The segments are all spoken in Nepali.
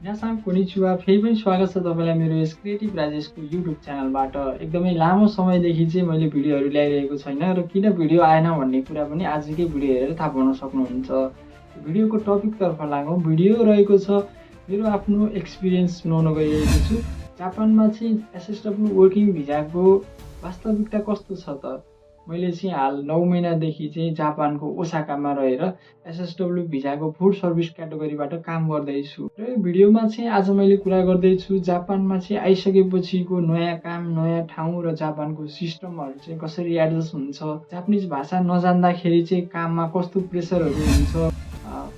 यहाँसम्म कोनिचिवा फेरि पनि स्वागत छ तपाईँलाई मेरो यस क्रिएटिभ राजेशको युट्युब च्यानलबाट। एकदमै लामो समयदेखि चाहिँ मैले भिडियोहरू ल्याइरहेको छैन र किन भिडियो आएन भन्ने कुरा पनि आजकै भिडियो हेरेर थाहा पाउन सक्नुहुन्छ। भिडियोको टपिकतर्फ लागौँ। भिडियो रहेको छ मेरो आफ्नो एक्सपिरियन्स सुनाउन गइरहेको छु। जापानमा चाहिँ एसएसडब्ल्यू वर्किङ भिजाको वास्तविकता कस्तो छ त। मैले चाहिँ हाल 9 महिनादेखि चाहिँ जापानको ओसाकामा रहेर एसएसडब्ल्यू भिजाको फुड सर्भिस क्याटेगोरीबाट काम गर्दैछु र यो भिडियोमा चाहिँ आज मैले कुरा गर्दैछु जापानमा चाहिँ आइसकेपछिको नयाँ काम, नयाँ ठाउँ र जापानको सिस्टमहरू चाहिँ कसरी एडजस्ट हुन्छ, जापानिज भाषा नजान्दाखेरि चाहिँ काममा कस्तो प्रेसरहरू हुन्छ,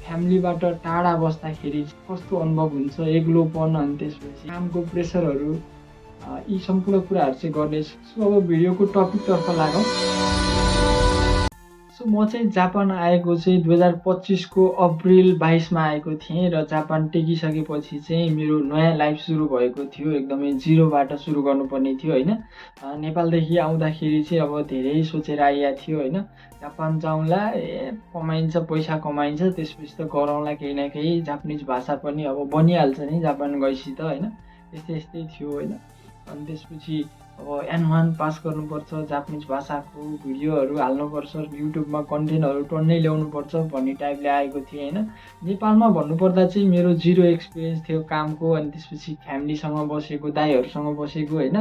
फ्यामिलीबाट टाढा बस्दाखेरि कस्तो अनुभव हुन्छ, एक्लोपन, अनि त्यसपछि कामको प्रेसरहरू, यी सम्पूर्ण कुराहरू चाहिँ गर्नेछु। अब भिडियोको टपिकतर्फ लागौँ। म चाहिँ जापान आएको चाहिँ 2025को अप्रिल 22मा आएको थिएँ र जापान टेकिसकेपछि चाहिँ मेरो नयाँ लाइफ सुरु भएको थियो। एकदमै जिरोबाट सुरु गर्नुपर्ने थियो होइन। नेपालदेखि आउँदाखेरि चाहिँ अब धेरै सोचेर आइएको थियो होइन। जापान जाउँला, कमाइन्छ, पैसा कमाइन्छ, त्यसपछि त गरौँला केही न केही, जापानिज भाषा पनि अब बनिहाल्छ नि जापान गएपछि त होइन। यस्तै थियो होइन। अनि त्यसपछि अब N1 पास गर्नुपर्छ, जापानिज भाषाको भिडियोहरू हाल्नुपर्छ, युट्युबमा कन्टेन्टहरू टन्नै ल्याउनुपर्छ भन्ने टाइपले आएको थिएँ होइन। नेपालमा भन्नुपर्दा चाहिँ मेरो जिरो एक्सपिरियन्स थियो कामको। अनि त्यसपछि फ्यामिलीसँग बसेको, दाइहरूसँग बसेको होइन।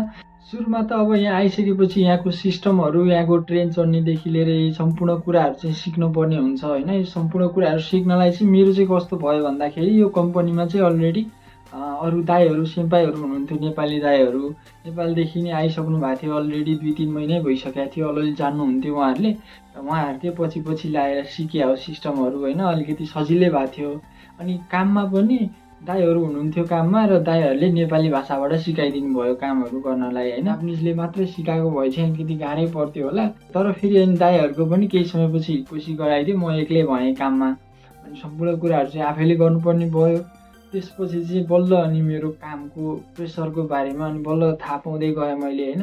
सुरुमा त अब यहाँ आइसकेपछि यहाँको सिस्टमहरू, यहाँको ट्रेन चढ्नेदेखि लिएर यी सम्पूर्ण कुराहरू चाहिँ सिक्नुपर्ने हुन्छ होइन। यो सम्पूर्ण कुराहरू सिक्नलाई चाहिँ मेरो चाहिँ कस्तो भयो भन्दाखेरि यो कम्पनीमा चाहिँ अलरेडी अरू दाइहरू, सेम्पाईहरू हुनुहुन्थ्यो, नेपाली दाइहरू नेपालदेखि नै आइसक्नु भएको थियो। अलरेडी 2-3 महिनै भइसकेको थियो, अलिअलि जान्नुहुन्थ्यो उहाँहरूले र उहाँहरूले पछि लाएर सिके हो सिस्टमहरू होइन। अलिकति सजिलै भएको थियो। अनि काममा पनि दाइहरू हुनुहुन्थ्यो काममा र दाइहरूले नेपाली भाषाबाट सिकाइदिनु भयो कामहरू गर्नलाई होइन। जापानिजले मात्रै सिकाएको भए चाहिँ अलिकति गाह्रै पर्थ्यो होला। तर फेरि अनि दाइहरूको पनि केही समयपछि हिटपछि गराइदियो, म एक्लै भएँ काममा। अनि सम्पूर्ण कुराहरू चाहिँ आफैले गर्नुपर्ने भयो। त्यसपछि चाहिँ बल्ल अनि मेरो कामको प्रेसरको बारेमा अनि बल्ल थाहा पाउँदै गएँ मैले होइन।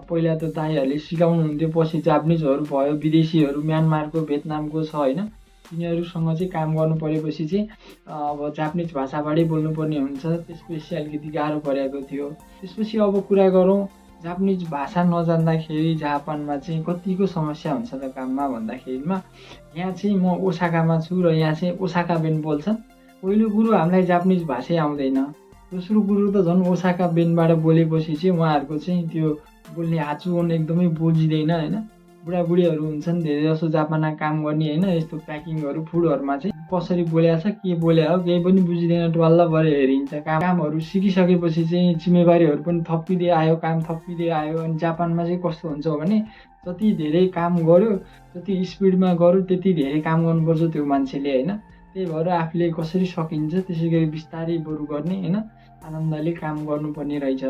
पहिला त दाइहरूले सिकाउनुहुन्थ्यो, पछि जापानिजहरू भयो, विदेशीहरू म्यानमारको, भियतनामको छ होइन। तिनीहरूसँग चाहिँ काम गर्नु परेपछि चाहिँ अब जापानिज भाषाबाटै बोल्नुपर्ने हुन्छ। त्यसपछि अलिकति गाह्रो परेको थियो। त्यसपछि अब कुरा गरौँ जापानिज भाषा नजान्दाखेरि जापानमा चाहिँ कतिको समस्या हुन्छ त काममा भन्दाखेरिमा, यहाँ चाहिँ म ओसाकामा छु र यहाँ चाहिँ ओसाका बेन बोल्छन्। पहिलो कुरो हामीलाई जापानिज भाषै आउँदैन। दोस्रो कुरो त झन् ओसाका बेनबाट बोलेपछि चाहिँ उहाँहरूको चाहिँ त्यो बोल्ने हाचुओन एकदमै बुझिँदैन होइन। बुढाबुढीहरू हुन्छन् धेरै जसो जापानमा काम गर्ने होइन। यस्तो प्याकिङहरू, फुडहरूमा चाहिँ कसरी बोल्या छ, के बोल्या हो, केही पनि बुझिँदैन, डल्ल भएर हेरिन्छ। कामहरू सिकिसकेपछि चाहिँ जिम्मेवारीहरू पनि थपिँदै आयो, काम थपिँदै आयो। अनि जापानमा चाहिँ कस्तो हुन्छ भने जति धेरै काम गर्यो, जति स्पिडमा गर्यो, त्यति धेरै काम गर्नुपर्छ त्यो मान्छेले होइन। त्यही भएर आफूले कसरी सकिन्छ त्यसै गरी बिस्तारै बरु गर्ने होइन, आनन्दले काम गर्नुपर्ने रहेछ।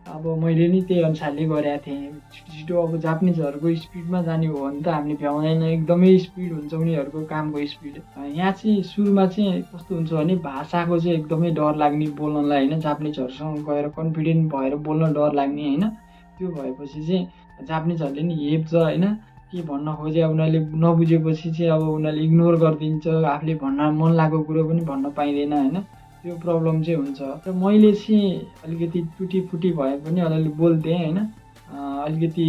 अब मैले नि त्यही अनुसारले गरेको थिएँ। छिटो अब जापानिजहरूको स्पिडमा जाने हो भने त हामीले भ्याउँदैन, एकदमै स्पिड हुन्छ उनीहरूको कामको स्पिड। यहाँ चाहिँ सुरुमा चाहिँ कस्तो हुन्छ भने भाषाको चाहिँ एकदमै डर लाग्ने बोल्नलाई होइन। जापानिजहरूसँग गएर कन्फिडेन्ट भएर बोल्न डर लाग्ने होइन। त्यो भएपछि चाहिँ जापानिजहरूले नि हेप्छ होइन। के भन्न खोजे उनीहरूले नबुझेपछि चाहिँ अब उनीहरूले इग्नोर गरिदिन्छ। आफूले भन्न मन लागेको कुरो पनि भन्न पाइँदैन होइन। त्यो प्रब्लम चाहिँ हुन्छ। र मैले चाहिँ अलिकति टुटीफुटी भए पनि अलिअलि बोल्थेँ होइन। अलिकति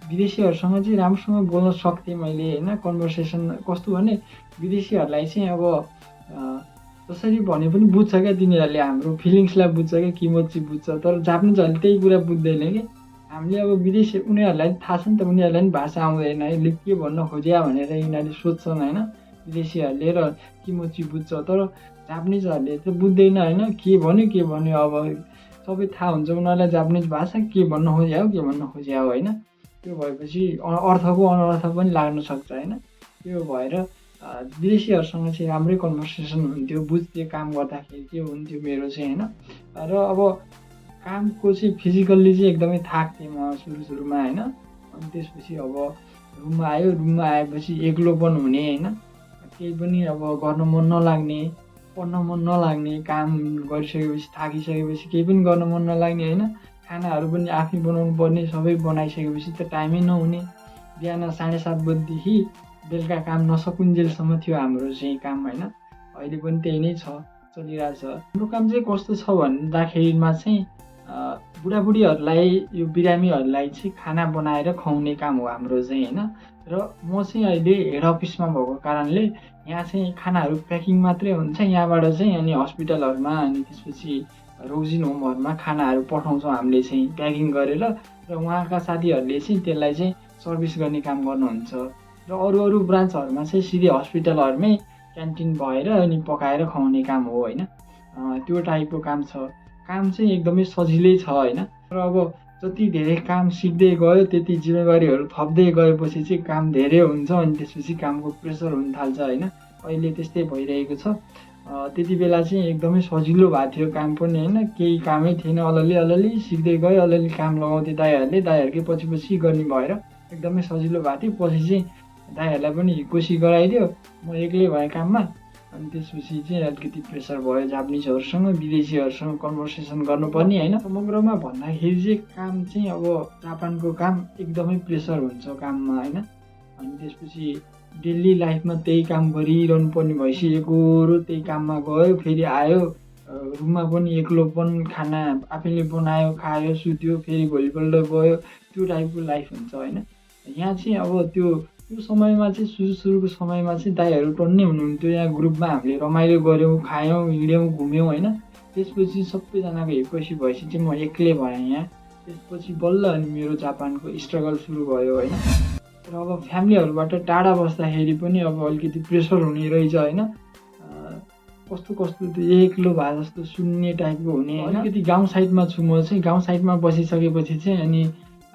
विदेशीहरूसँग चाहिँ राम्रोसँग बोल्न सक्थेँ मैले होइन। कन्भर्सेसन कस्तो भने विदेशीहरूलाई चाहिँ अब जसरी भने पनि बुझ्छ क्या तिनीहरूले, हाम्रो फिलिङ्सलाई बुझ्छ क्या, किमोची बुझ्छ। तर जापानिजहरूले त्यही कुरा बुझ्दैन कि। हामीले अब विदेशी उनीहरूलाई थाहा छ नि त, उनीहरूलाई पनि भाषा आउँदैन, यसले के भन्न खोज्या भनेर यिनीहरूले सोध्छन् होइन। विदेशीहरूले र किमोची बुझ्छ, तर जापानिजहरूले त बुझ्दैन होइन। के भन्यो अब सबै थाहा हुन्छ उनीहरूलाई जापानिज भाषा, के भन्न खोज्या हो होइन। त्यो भएपछि अर्थको अनर्थ पनि लाग्न सक्छ होइन। त्यो भएर विदेशीहरूसँग चाहिँ राम्रै कन्भर्सेसन हुन्थ्यो, बुझ्थेँ काम गर्दाखेरि के हुन्थ्यो मेरो चाहिँ होइन। र अब कामको चाहिँ फिजिकल्ली चाहिँ एकदमै थाक्थेँ म सुरुमा होइन। अनि त्यसपछि अब रुममा आएपछि एक्लोपन हुने होइन। केही पनि अब गर्न मन नलाग्ने, पढ्न मन नलाग्ने, काम गरिसकेपछि थाकिसकेपछि केही पनि गर्न मन नलाग्ने होइन। खानाहरू पनि आफै बनाउनु पर्ने, सबै बनाइसकेपछि त टाइमै नहुने। बिहान 7:30 बजीदेखि बेलुका काम नसकुन्जेलसम्म थियो हाम्रो चाहिँ काम होइन। अहिले पनि त्यही नै छ। चलिरहेछ। हाम्रो काम चाहिँ कस्तो छ भन्दाखेरिमा चाहिँ बुढाबुढीहरूलाई यो बिरामीहरूलाई चाहिँ खाना बनाएर खुवाउने काम हो हाम्रो चाहिँ होइन। र म चाहिँ अहिले हेड अफिसमा भएको कारणले यहाँ चाहिँ खानाहरू प्याकिङ मात्रै हुन्छ यहाँबाट चाहिँ, अनि हस्पिटलहरूमा अनि त्यसपछि रोजिन होमहरूमा खानाहरू पठाउँछौँ हामीले चाहिँ प्याकिङ गरेर, र उहाँका साथीहरूले चाहिँ त्यसलाई चाहिँ सर्भिस गर्ने काम गर्नुहुन्छ। र अरू अरू ब्रान्चहरूमा चाहिँ सिधै हस्पिटलहरूमै क्यान्टिन भएर अनि पकाएर खुवाउने काम हो होइन। त्यो टाइपको काम छ। काम चाहिँ एकदमै सजिलै छ होइन। र अब जति धेरै काम सिक्दै गयो त्यति जिम्मेवारीहरू थप्दै गएपछि चाहिँ काम धेरै हुन्छ, अनि त्यसपछि कामको प्रेसर हुन थाल्छ होइन। अहिले त्यस्तै भइरहेको छ। त्यति बेला चाहिँ एकदमै सजिलो भएको थियो काम पनि होइन, केही कामै थिएन, अलिअलि सिक्दै गयो, अलिअलि काम लगाउँथे दाइहरूले पछि गर्ने भएर एकदमै सजिलो भएको थियो। पछि चाहिँ दाइहरूलाई पनि खुसी गराइदियो, म एक्लै भएँ काममा। अनि त्यसपछि चाहिँ अलिकति प्रेसर भयो, जापानिजहरूसँग विदेशीहरूसँग कन्भर्सेसन गर्नुपर्ने होइन। समग्रमा भन्दाखेरि चाहिँ काम चाहिँ अब जापानको काम एकदमै प्रेसर हुन्छ काममा होइन। अनि त्यसपछि डेली लाइफमा त्यही काम गरिरहनु पर्ने भइसकेको, र त्यही काममा गयो फेरि आयो, रुममा पनि एक्लोपन, खाना आफैले बनायो खायो सुत्यो, फेरि भोलिपल्ट गयो, त्यो टाइपको लाइफ हुन्छ होइन। यहाँ चाहिँ अब त्यो समयमा चाहिँ सुरुको समयमा चाहिँ दाइहरू टन्नै हुनुहुन्थ्यो। यहाँ ग्रुपमा हामीले रमाइलो गऱ्यौँ, खायौँ, हिँड्यौँ, घुम्यौँ होइन। त्यसपछि सबैजनाको हिक्कोसी भएपछि चाहिँ म एक्लै भएँ यहाँ। त्यसपछि बल्ल अनि मेरो जापानको स्ट्रगल सुरु भयो होइन। र अब फ्यामिलीहरूबाट टाढा बस्दाखेरि पनि अब अलिकति प्रेसर हुने रहेछ होइन। कस्तो एक्लो भए जस्तो सुन्ने टाइपको हुने होइन। अलिकति गाउँ साइडमा छु म चाहिँ। गाउँ साइडमा बसिसकेपछि चाहिँ अनि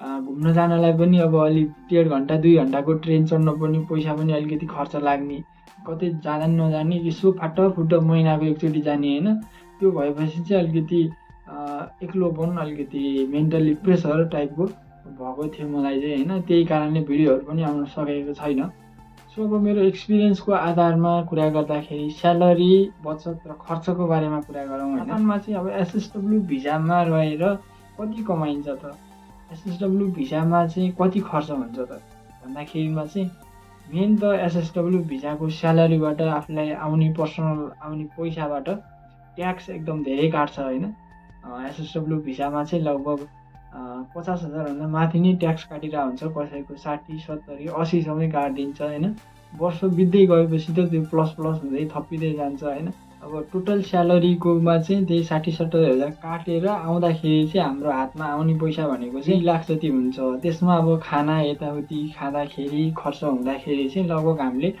घुम्न जानलाई पनि अब अलिक 1.5 घन्टा 2 घन्टाको ट्रेन चढ्न पनि पैसा पनि अलिकति खर्च लाग्ने, कतै जाँदा नजाने, यसो फाटफुट महिनाको एकचोटि जाने होइन। त्यो भएपछि चाहिँ अलिकति एक्लोपन, अलिकति मेन्टली प्रेसर टाइपको भएको थियो मलाई चाहिँ होइन। त्यही कारणले भिडियोहरू पनि आउन सकेको छैन। सो अब मेरो एक्सपिरियन्सको आधारमा कुरा गर्दाखेरि स्यालेरी, बचत र खर्चको बारेमा कुरा गरौँ होइन। जापानमा चाहिँ अब एसएसडब्ल्यू भिजामा रहेर कति कमाइन्छ त, एसएसडब्ल्यू भिजामा चाहिँ कति खर्च हुन्छ त भन्दाखेरिमा चाहिँ मेन त एसएसडब्ल्यू भिजाको स्यालेरीबाट आफूलाई आउने पैसाबाट ट्याक्स एकदम धेरै काट्छ होइन। एसएसडब्ल्यू भिजामा चाहिँ लगभग 50,000भन्दा माथि नै ट्याक्स काटिरहेको हुन्छ, कसैको 60, 70, 80सम्मै काटिदिन्छ होइन। वर्ष बित्दै गएपछि त त्यो प्लस हुँदै थपिँदै जान्छ होइन। अब टोटल स्यालेरीकोमा चाहिँ त्यही 60-70 हजार काटेर आउँदाखेरि चाहिँ हाम्रो हातमा आउने पैसा भनेको चाहिँ 1 लाख जति हुन्छ। त्यसमा अब खाना यताउति खाँदाखेरि खर्च हुँदाखेरि चाहिँ लगभग हामीले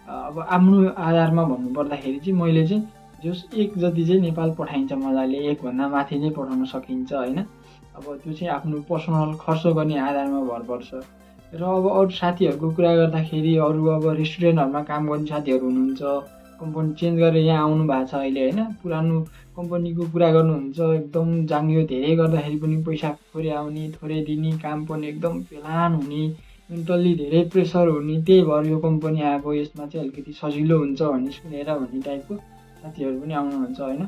अब आफ्नो आधारमा भन्नुपर्दाखेरि चाहिँ मैले चाहिँ जस 1 जति चाहिँ नेपाल पठाइन्छ मजाले, 1 भन्दा माथि नै पठाउन सकिन्छ होइन। अब त्यो चाहिँ आफ्नो पर्सनल खर्च गर्ने आधारमा भर पर्छ। र अब अरू साथीहरूको कुरा गर्दाखेरि अरू अब रेस्टुरेन्टहरूमा काम गर्ने साथीहरू हुनुहुन्छ, कम्पनी चेन्ज गरेर यहाँ आउनु भएको छ अहिले होइन। पुरानो कम्पनीको कुरा गर्नुहुन्छ, एकदम जाङ्गियो, धेरै गर्दाखेरि पनि पैसा थोरै आउने, थोरै दिने, काम पनि एकदम पेलान हुने, मेन्टल्ली धेरै प्रेसर हुने। त्यही भएर यो कम्पनी आएको, यसमा चाहिँ अलिकति सजिलो हुन्छ भन्ने सुनेर भन्ने टाइपको साथीहरू पनि आउनुहुन्छ होइन।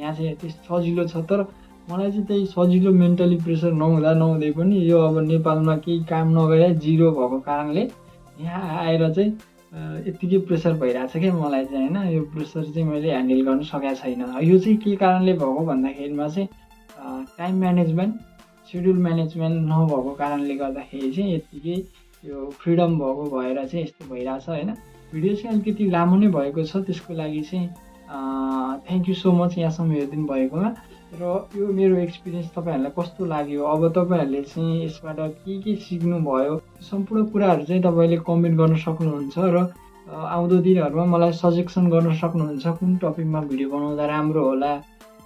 यहाँ चाहिँ त्यस्तो सजिलो छ, तर मलाई चाहिँ त्यही सजिलो मेन्टली प्रेसर नहुँदै पनि यो अब नेपालमा केही काम नगरे जिरो भएको कारणले यहाँ आएर चाहिँ यत्तिकै प्रेसर भइरहेछ क्या मलाई चाहिँ होइन। यो प्रेसर चाहिँ मैले ह्यान्डल गर्न सकेको छैन। यो चाहिँ के कारणले भएको भन्दाखेरिमा चाहिँ टाइम म्यानेजमेन्ट, सेड्युल म्यानेजमेन्ट नभएको कारणले गर्दाखेरि चाहिँ यत्तिकै यो फ्रिडम भएको भएर चाहिँ यस्तो भइरहेछ होइन। भिडियो चाहिँ अलिकति लामो नै भएको छ, त्यसको लागि चाहिँ थ्याङ्क यू सो मच यहाँसम्म हेरिदिनु भएकोमा। र यो मेरो एक्सपिरियन्स तपाईँहरूलाई कस्तो लाग्यो, अब तपाईँहरूले चाहिँ यसबाट के सिक्नुभयो, सम्पूर्ण कुराहरू चाहिँ तपाईँले कमेन्ट गर्न सक्नुहुन्छ। र आउँदो दिनहरूमा मलाई सजेसन गर्न सक्नुहुन्छ कुन टपिकमा भिडियो बनाउँदा राम्रो होला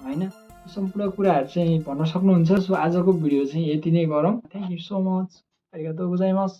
होइन। सम्पूर्ण कुराहरू चाहिँ भन्न सक्नुहुन्छ। सो आजको भिडियो चाहिँ यति नै गरौँ। Thank you so much. आरिगातो गोजाइमास।